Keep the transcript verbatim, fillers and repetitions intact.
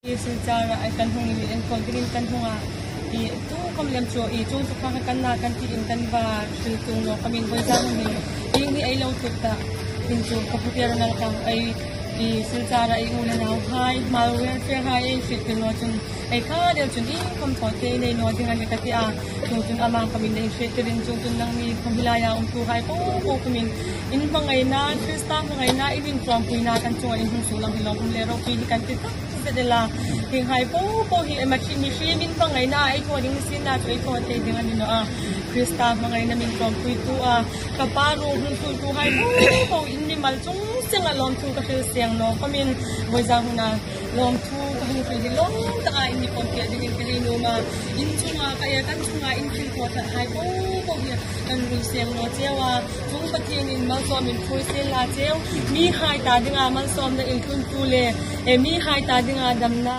I Silchar-a kan hung, i enkawl dingin kan hung a, i tu khawm lem chu i chuong chu kha kan na kan tiin kan va hril tung naw khawmin, vawisun hin hi hi ei lo thut ta. Hin chu ka pu Pierre Nalkham ei, i Silchar-a ei u le nauhai, Hmar welfare-hai ei hriettir naw chun, ei kha deu chun iengkhawm thaw thei nei naw ding a nih ka ti a. Chuongchun ama khawmin ei hriettirin, chuongchun nangni khawm hi laia umtuhai po po khawmin in hmangaina, Krista hmangaina, in intlawmpuina kan chunga in hung suok lang hi lawm um le ro pi hi kan ti tak zet el a. Hienghai po po hi ema chi mi hri min hmangaina ei thaw ding sinna chu ei thaw thei ding a ni naw a. Krista hmangaina min tlawmpuitu a, ka pa ruong hung suoktuhai po po in mimal chung senga lawmthu ka hril seng naw khawmin, vawisun huna lawmthu ka hung hril hi lawm taka in mi pawm piah dingin ka hei nuom a. In chunga ka e, kan chunga in thil thaw thathai po po hi kan hril seng naw cheu a. Chung Pathienin malsawmin phui sien la cheu. Mihai ta dinga malsawmna intluntu le, e, mihai ta dinga damna